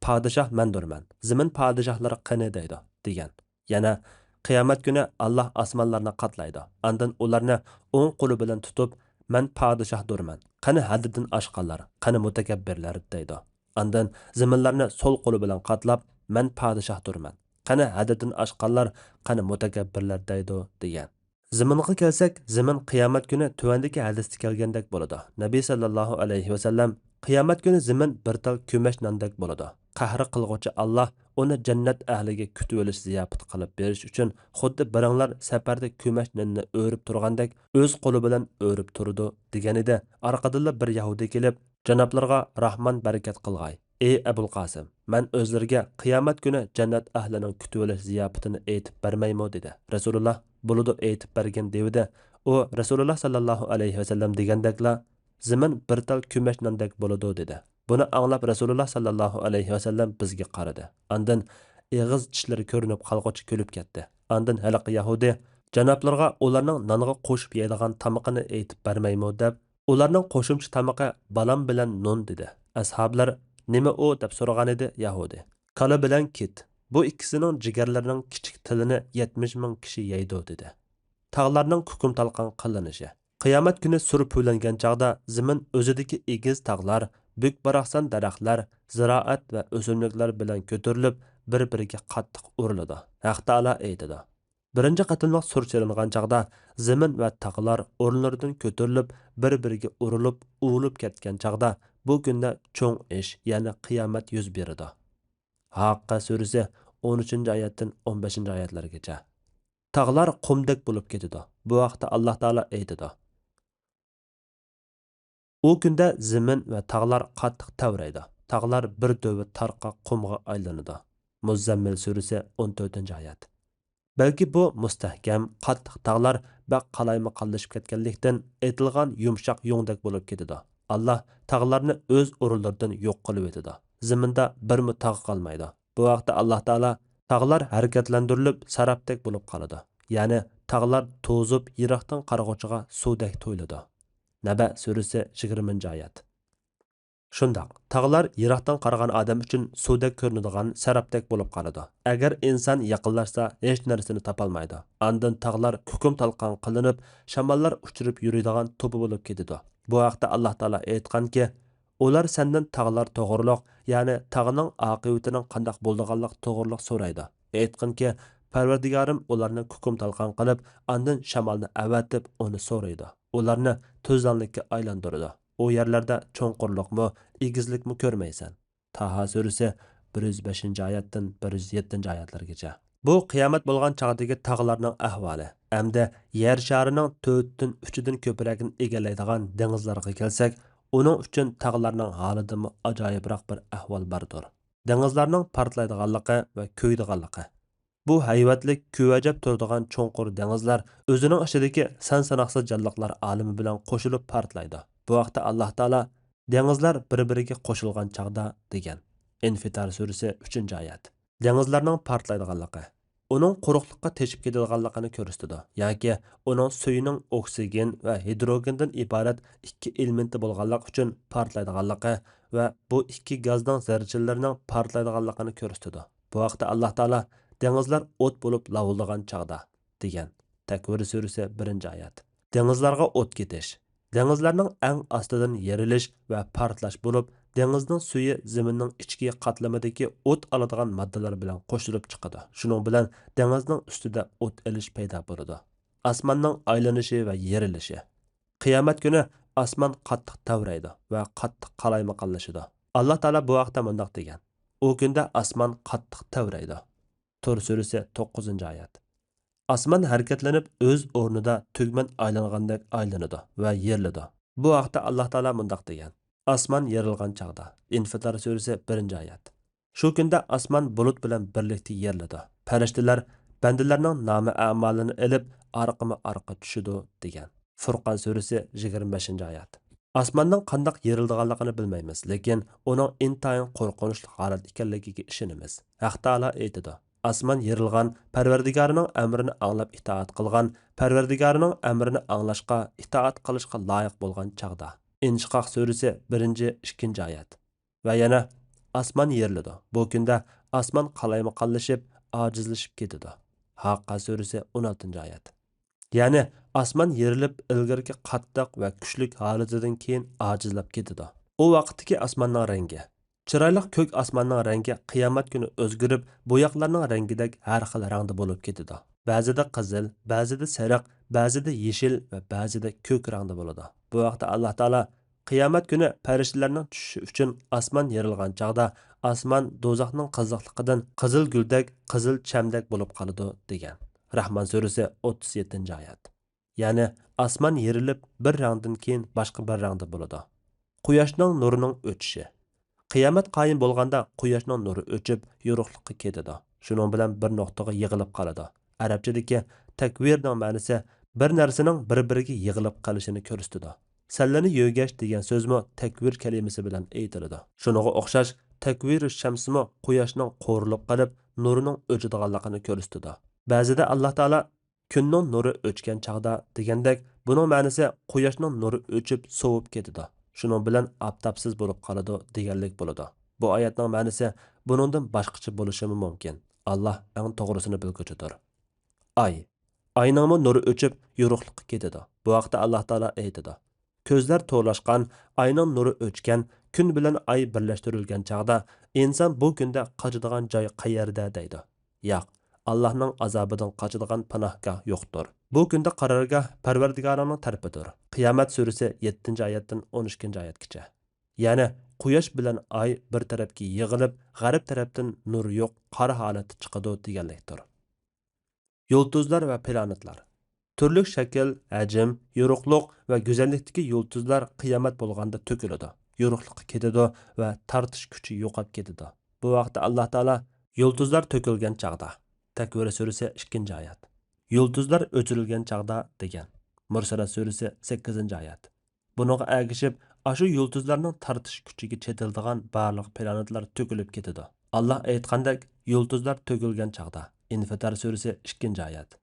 پادىشاھ مەندۇرمەن، زېمىن پادىشاھلىرى قېنى؟» دەيدۇ، دېگەن. يەنە، قىيامەت كۈنى ئاللا ئاسمانلارنى قاتلايدۇ، ئاندىن ئۇلارنى ئوڭ قولى بىلەن تۇتۇپ، «مەن پادىشاھدۇرمەن، قېنى ھەددىدىن ئاشقانلار، قېنى مۇتەكەببىرلەر؟» دەيدۇ. ئاندىن زېمىنلارنى سول قولى بىلەن قاتلاپ، «مەن پادىشاھدۇرمەن، قېنى ھەددىدىن ئاشقانلار، قېنى مۇتەكەببىرلەر؟» دەيدۇ، دېگەن. زېمىنغا كەلسەك، زېمىن قىيامەت كۈنى تۆۋەندىكى ھەدىستە كەلگەندەك بولىدۇ. نەبى سەللەللاھۇ ئەلەيھى ۋەسەللەم، «قىيامەت كۈنى زېمىن بىر تال كۆمەچ ناندەك بولىدۇ. قەھرى قىلغۇچى ئاللا ئۇنى جەننەت ئەھلىگە كۈتۈۋېلىش زىياپىتى قىلىپ بېرىش ئۈچۈن، خۇددى بىرىڭلار سەپەردە كۆمەچ ناننى ئۆرۈپ تۇرغاندەك ئۆز قولى بىلەن ئۆرۈپ تۇرىدۇ» دېگەنىدى. ئارقىدىنلا بىر يەھۇدىي كېلىپ، «جانابلىرىغا راھمان بەرىكەت قىلغاي. ئى ئەبۇل قاسىم، مەن ئۆزلىرىگە قىيامەت كۈنى جەننەت ئەھلىنىڭ كۈتۈۋېلىش زىياپىتىنى ئېيتىپ بەرمەيمۇ؟» دېدى. رەسۇلۇللا، «بولىدۇ، ئېيتىپ بەرگىن» دېۋىدى. ئۇ رەسۇلۇللا سەللەللاھۇ ئەلەيھى ۋەسەللەم دېگەندەكلا، «زېمىن بىر تال كۆمەچ ناندەك بولىدۇ» دېدى. بۇنى ئاڭلاپ رەسۇلۇللا سەللەللاھۇ ئەلەيھى ۋەسەللەم بىزگە قارىدى. ئاندىن ئېغىز چىشلىرى كۆرۈنۈپ قالغۇچە كۈلۈپ كەتتى. ئاندىن ھېلىقى يەھۇدىي، «جانابلىرىغا ئۇلارنىڭ نانغا قوشۇپ يەيدىغان تامىقىنى ئېيتىپ بەرمەيمۇ؟» دەپ، «ئۇلارنىڭ قوشۇمچە تامىقى بالام بىلەن نون» دېدى. ئەسھابلار، «نېمە ئۇ؟» دەپ سورىغانىدى يەھۇدىي. «كالا بىلەن كىت، بۇ ئىككىسىنىڭ جىگەرلىرىنىڭ كىچىك تىلىنى يەتمىش مىڭ كىشى يەيدۇ» دېدى. تاغلارنىڭ كۇكۇم تالقان قىلىنىشى. قىيامەت كۈنى سۇر پۈۋلەنگەن چاغدا زېمىن ئۆزىدىكى ئېگىز تاغلار، بۈك-باراقسان دەرەخلەر، زىرائەت ۋە ئۆسۈملۈكلەر بىلەن كۆتۈرۈلۈپ، بىر-بىرىگە قاتتىق ئۇرۇلىدۇ. ھەق تائالا ئېيتىدۇ، بىرىنچى قېتىملىق سۇر چېلىنغان چاغدا زېمىن ۋە تاغلار ئورۇنلىرىدىن كۆتۈرۈلۈپ، بىر-بىرىگە ئۇرۇلۇپ، ئۇۋۇلۇپ كەتكەن چاغدا، بۇ كۈندە چوڭ ئىش، يەنى قىيامەت يۈز بېرىدۇ. ھاققە سۈرىسى ئون ئۈچىنچى ئايەتتىن ئون بەشىنچى ئايەتلەرگىچە. تاغلار قۇمدەك بولۇپ كېتىدۇ. بۇ ھەقتە ئاللا تائالا ئېيتىدۇ، ئۇ كۈندە زېمىن ۋە تاغلار قاتتىق تەۋرەيدۇ. تاغلار بىر دۆۋە تارقاق قۇمغا ئايلىنىدۇ. مۇززەممىل سۈرىسى ئون تۆتىنچى ئايەت. بەلكى بۇ مۇستەھكەم، قاتتىق تاغلار بەك قالايمىقانلىشىپ كەتكەنلىكتىن، ئېتىلغان يۇمشاق يۇڭدەك بولۇپ كېتىدۇ. ئاللا تاغلارنى ئۆز ئورۇنلىرىدىن يوق قىلىۋېتىدۇ. زېمىندا بىرمۇ تاغ قالمايدۇ. بۇ ھەقتە ئاللا تائالا، تاغلار ھەرىكەتلەندۈرۈلۈپ سەرابتەك بولۇپ قالىدۇ. يەنى تاغلار توزۇپ يىراقتىن قارىغۇچىغا سۇدەك تۇيۇلىدۇ. نەبە سۈرىسى يىگىرمىنچى ئايەت. شۇنداق، تاغلار يىراقتىن قارىغان ئادەم ئۈچۈن سۇدەك كۆرۈنىدىغان سەرابتەك بولۇپ قالىدۇ. ئەگەر ئىنسان يېقىنلاشسا، ھېچ نەرسىنى تاپالمايدۇ. ئاندىن تاغلار كۇكۇم تالقان قىلىنىپ، شاماللار ئۇچۇرۇپ يۈرىدىغان توپا بولۇپ كېتىدۇ. بۇ ھەقتە ئاللا تائالا ئېيتقانكى، ئۇلار سەندىن تاغلار توغرۇلۇق، يەنى تاغنىڭ ئاقىۋىتىنىڭ قانداق بولىدىغانلىقى توغرۇلۇق سورايدۇ. ئېيتقىنكى، پەرۋەردىگارىم ئۇلارنى كۇكۇم تالقان قىلىپ، ئاندىن شامالنى ئەۋەتىپ ئۇنى سورۇيدۇ. ئۇلارنى تۈزلەڭلىككە ئايلاندۇرىدۇ. ئۇ يەرلەردە چوڭقۇرلۇقمۇ، ئېگىزلىكمۇ كۆرمەيسەن. تاھا سۈرىسى بىر يۈز بەشىنچى ئايەتتىن بىر يۈز يەتتىنچى ئايەتلەرگىچە. بۇ قىيامەت بولغان چاغدىكى تاغلارنىڭ ئەھۋالى ھەمدە يەر شارىنىڭ تۆتتىن ئۈچىدىن كۆپرەكىنى ئىگىلەيدىغان دېڭىزلارغا كەلسەك، ئۇنىڭ ئۈچۈن تاغلارنىڭ ھالىدىمۇ ئاجايىپراق بىر ئەھۋال باردۇر. دېڭىزلارنىڭ پارتلايدىغانلىقى ۋە كۆيىدىغانلىقى. بۇ ھەيۋەتلىك كۆۋەجەپ تۇرىدىغان چوڭقۇر دېڭىزلار ئۆزىنىڭ ئىچىدىكى سان-ساناقسىز جانلىقلار ئالىمى بىلەن قوشۇلۇپ پارتلايدۇ. بۇ ھەقتە ئاللا تائالا، «دېڭىزلار بىر-بىرىگە قوشۇلغان چاغدا» دېگەن. ئىنفىتار سۈرىسى ئۈچىنچى ئايەت. دېڭىزلارنىڭ پارتلايدىغانلىقى ئۇنىڭ قۇرۇقلۇققا تېشىپ كېتىدىغانلىقىنى كۆرسىتىدۇ، ياكى ئۇنىڭ سۈيىنىڭ ئوكسىگېن ۋە ھىدروگېندىن ئىبارەت ئىككى ئېلېمېنتى بولغانلىقى ئۈچۈن پارتلايدىغانلىقى ۋە بۇ ئىككى گازنىڭ زەررىچىلىرىنىڭ پارتلايدىغانلىقىنى كۆرسىتىدۇ. بۇ ھەقتە ئاللا تائالا، «دېڭىزلار ئوت بولۇپ لاۋۇلدىغان چاغدا» دېگەن. تەكۋىر سۈرىسى بىرىنچى ئايەت. دېڭىزلارغا ئوت كېتىش دېڭىزلارنىڭ ئەڭ ئاستىدىن يېرىلىش ۋە پارتلاش بولۇپ، دېڭىزنىڭ سۈيى زېمىننىڭ ئىچكى قاتلىمىدىكى ئوت ئالىدىغان ماددىلار بىلەن قوشۇلۇپ چىقىدۇ. شۇنىڭ بىلەن دېڭىزنىڭ ئۈستىدە ئوت ئېلىش پەيدا بولىدۇ. ئاسماننىڭ ئايلىنىشى ۋە يېرىلىشى. قىيامەت كۈنى ئاسمان قاتتىق تەۋرەيدۇ ۋە قاتتىق قالايمىقانلىشىدۇ. ئاللا تائالا بۇ ھەقتە مۇنداق دېگەن، ئۇ كۈندە ئاسمان قاتتىق تەۋرەيدۇ. تۇر سۈرىسى توققۇزىنچى ئايەت. ئاسمان ھەرىكەتلىنىپ، ئۆز ئورنىدا تۈگمەن ئايلانغاندەك ئايلىنىدۇ ۋە يېرىلىدۇ. بۇ ھەقتە ئاللا تائالا مۇنداق دېگەن، ئاسمان يېرىلغان چاغدا. ئىنفىتار سۈرىسى بىرىنچى ئايەت. شۇ كۈندە ئاسمان بۇلۇت بىلەن بىرلىكتە يېرىلىدۇ. پەرىشتىلەر بەندىلەرنىڭ نامە-ئەمالىنى ئېلىپ، ئارقىمۇ ئارقا چۈشىدۇ، دېگەن. فۇرقان سۈرىسى يىگىرمە بەشىنچى ئايەت. ئاسماننىڭ قانداق يېرىلىدىغانلىقىنى بىلمەيمىز، لېكىن ئۇنىڭ ئىنتايىن قورقۇنچلۇق ھالەت ئىكەنلىكىگە ئىشىنىمىز. ھەق تائالا ئېيتىدۇ، ئاسمان يېرىلغان، پەرۋەردىگارىنىڭ ئەمرىنى ئاڭلاپ ئىتائەت قىلغان، پەرۋەردىگارىنىڭ ئەمرىنى ئاڭلاشقا، ئىتائەت قىلىشقا لايىق بولغان چاغدا. ئىنشىقاق سۈرىسى، بىرىنچى، ئىككىنچى ئايەت. ۋە يەنە، ئاسمان يېرىلىدۇ. بۇ كۈندە ئاسمان قالايمىقانلىشىپ، ئاجىزلىشىپ كېتىدۇ. ھاققا سۈرىسى، ئون ئالتىنچى ئايەت. يەنى، ئاسمان يېرىلىپ، ئىلگىرىكى قاتتىق ۋە كۈچلۈك ھالىتىدىن كېيىن ئاجىزلاپ كېتىدۇ. ئۇ ۋاقىتتىكى ئاسماننىڭ رەڭگى. چىرايلىق كۆك ئاسماننىڭ رەڭگى قىيامەت كۈنى ئۆزگىرىپ، بوياقلارنىڭ رەڭگىدەك ھەر خىل رەڭدە بولۇپ كېتىدۇ. بەزىدە قىزىل، بەزىدە سېرىق، بەزىدە يېشىل ۋە بەزىدە كۆك رەڭدە بولىدۇ. بۇ ھەقتە ئاللا تائالا، قىيامەت كۈنى پەرىشتىلەرنىڭ چۈشۈشى ئۈچۈن ئاسمان يېرىلغان چاغدا، ئاسمان دوزاخنىڭ قىزىقلىقىدىن قىزىل گۈلدەك، قىزىل چەمدەك بولۇپ قالىدۇ، دېگەن. رەھمان سۈرىسى، ئوتتۇز يەتتىنچى ئايەت. يەنى ئاسمان يېرىلىپ، بىر رەڭدىن كېيىن باشقا بىر رەڭدە بولىدۇ. قۇياشنىڭ نۇرىنىڭ ئۆچۈشى. قىيامەت قايىم بولغاندا قۇياشنىڭ نۇرى ئۆچۈپ، يورۇقلۇققا كېتىدۇ. شۇنىڭ بىلەن بىر نۇقتىغا يىغىلىپ قالىدۇ. ئەرەبچىدىكى تەكۋىرنىڭ مەنىسى بىر نەرسىنىڭ بىر-بىرىگە يىغىلىپ قېلىشىنى كۆرسىتىدۇ. سەللىنى يۆگەش دېگەن سۆزمۇ تەكۋىر كەلىمىسى بىلەن ئېيتىلىدۇ. شۇنىڭغا ئوخشاش، تەكۋىرۇ شەمسمۇ قۇياشنىڭ قورۇلۇپ قېلىپ، نۇرىنىڭ ئۆچىدىغانلىقىنى كۆرسىتىدۇ. بەزىدە ئاللا تائالا، كۈننىڭ نۇرى ئۆچكەن چاغدا دېگەندەك، بۇنىڭ مەنىسى قۇياشنىڭ نۇرى ئۆچۈپ، سوۋۇپ كېتىدۇ. شۇنىڭ بىلەن ئاپتاپسىز بولۇپ قالىدۇ دېگەنلىك بولىدۇ. بۇ ئايەتنىڭ مەنىسى بۇنىڭدىن باشقىچە بولۇشىمۇ مۇمكىن. ئاللا ئەڭ توغرىسىنى بىلگۈچىدۇر. ئاي. ئاينىڭمۇ نۇرى ئۆچۈپ، يورۇقلۇققا كېتىدۇ. بۇ ھەقتە ئاللا تائالا ئېيتىدۇ، كۆزلەر تورلاشقان، ئاينىڭ نۇرى ئۆچكەن، كۈن بىلەن ئاي بىرلەشتۈرۈلگەن چاغدا، ئىنسان بۇ كۈندە قاچىدىغان جاي قەيەردە دەيدۇ. ياق، ئاللاھنىڭ ئازابىدىن قاچىدىغان پاناھگاھ يوقتۇر. بۇ كۈندە قارارگاھ پەرۋەردىگارىڭنىڭ تەرىپىدۇر. قىيامەت سۈرىسى، يەتتىنچى ئايەتتىن ئون ئىككىنچى ئايەتكىچە. يەنى، قۇياش بىلەن ئاي بىر تەرەپكە يىغىلىپ، غەرب تەرەپتىن نۇر يوق، قارا ھالەتتە چىقىدۇ دېگەنلىكتۇر. يۇلتۇزلار ۋە پلانېتلار. تۈرلۈك شەكىل، ھەجىم، يورۇقلۇق ۋە گۈزەللىكتىكى يۇلتۇزلار قىيامەت بولغاندا تۆكۈلىدۇ، يورۇقلۇققا كېتىدۇ ۋە تارتىش كۈچى يوقاپ كېتىدۇ. بۇ ھەقتە ئاللا تائالا، يۇلتۇزلار تۆكۈلگەن چاغدا، تەكۋىر سۈرىسى، ئىككىنچى ئايەت، يۇلتۇزلار ئۆچۈرۈلگەن چاغدا دېگەن. مۇرسەلەت سۈرىسى، سەككىزىنچى ئايەت. بۇنىڭغا ئەگىشىپ، ئاشۇ يۇلتۇزلارنىڭ تارتىش كۈچىگە چېتىلىدىغان بارلىق پلانېتلار تۆكۈلۈپ كېتىدۇ. ئاللا ئېيتقاندەك، يۇلتۇزلار تۆكۈلگەن چاغدا، ئىنفىتار سۈرىسى، ئىككىنچى ئايەت.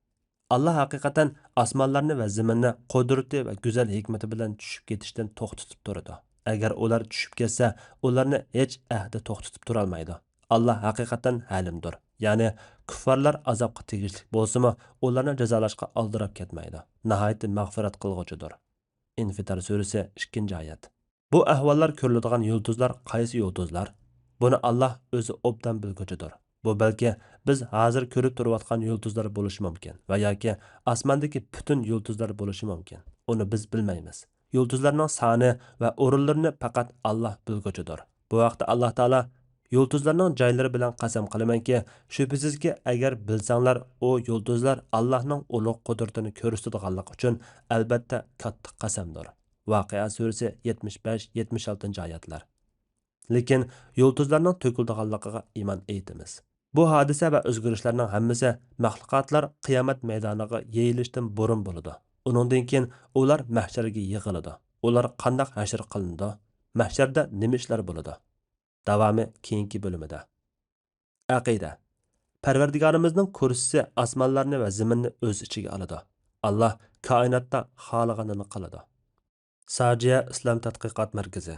ئاللا ھەقىقەتەن ئاسمانلارنى ۋە زېمىننى قۇدرىتى ۋە گۈزەل ھېكمىتى بىلەن چۈشۈپ كېتىشتىن توختىتىپ تۇرىدۇ. ئەگەر ئۇلار چۈشۈپ كەتسە، ئۇلارنى ھېچ ئەھدى توختىتىپ تۇرالمايدۇ. ئاللا ھەقىقەتەن ھەلىمدۇر. يەنى، كۇففارلار ئازابقا تېگىشلىك بولسىمۇ، ئۇلارنى جازالاشقا ئالدىراپ كەتمەيدۇ. ناھايىتى مەغپىرەت قىلغۇچىدۇر. ئىنفىتار سۈرىسى، ئىككىنچى ئايەت. بۇ ئەھۋاللار كۆرۈلىدىغان يۇلتۇزلار قايسى يۇلتۇزلار؟ بۇنى ئاللا ئۆزى ئوبدان بىلگۈچىدۇر. بۇ بەلكى بىز ھازىر كۆرۈپ تۇرۇۋاتقان يۇلتۇزلار بولۇشى مۇمكىن ۋە ياكى ئاسماندىكى پۈتۈن يۇلتۇزلار بولۇشى مۇمكىن. ئۇنى بىز بىلمەيمىز. يۇلتۇزلارنىڭ سانى ۋە ئورۇنلىرىنى پەقەت ئاللا بىلگۈچىدۇر. بۇ ھەقتە ئاللا تائالا، يۇلتۇزلارنىڭ جايلىرى بىلەن قەسەم قىلىمەنكى، شۈبھىسىزكى، ئەگەر بىلسەڭلار، ئۇ يۇلتۇزلار ئاللانىڭ ئۇلۇغ قۇدرىتىنى كۆرسىتىدىغانلىقى ئۈچۈن ئەلبەتتە كاتتا قەسەمدۇر. ۋاقىئە سۈرىسى، يەتمىش بەش، يەتمىش ئالتىنچى ئايەتلەر. لېكىن يۇلتۇزلارنىڭ تۆكۈلىدىغانلىقىغا ئىمان ئېيتىمىز. بۇ ھادىسە ۋە ئۆزگىرىشلەرنىڭ ھەممىسى مەخلۇقاتلار قىيامەت مەيدانىغا يېيىلىشتىن بۇرۇن بولىدۇ. ئۇنىڭدىن كېيىن ئۇلار مەھشەرگە يىغىلىدۇ. ئۇلار قانداق ھەشر قىلىنىدۇ؟ مەھشەردە نېمە ئىشلار بولىدۇ؟ داۋامى كېيىنكى بۆلۈمىدە. ئەقىدە. پەرۋەردىگارىمىزنىڭ كۇرسىسى ئاسمانلارنى ۋە زېمىننى ئۆز ئىچىگە ئالىدۇ. ئاللا كائىناتتا خالىغىنىنى قىلىدۇ. ساجىيە ئىسلام تەتقىقات مەركىزى.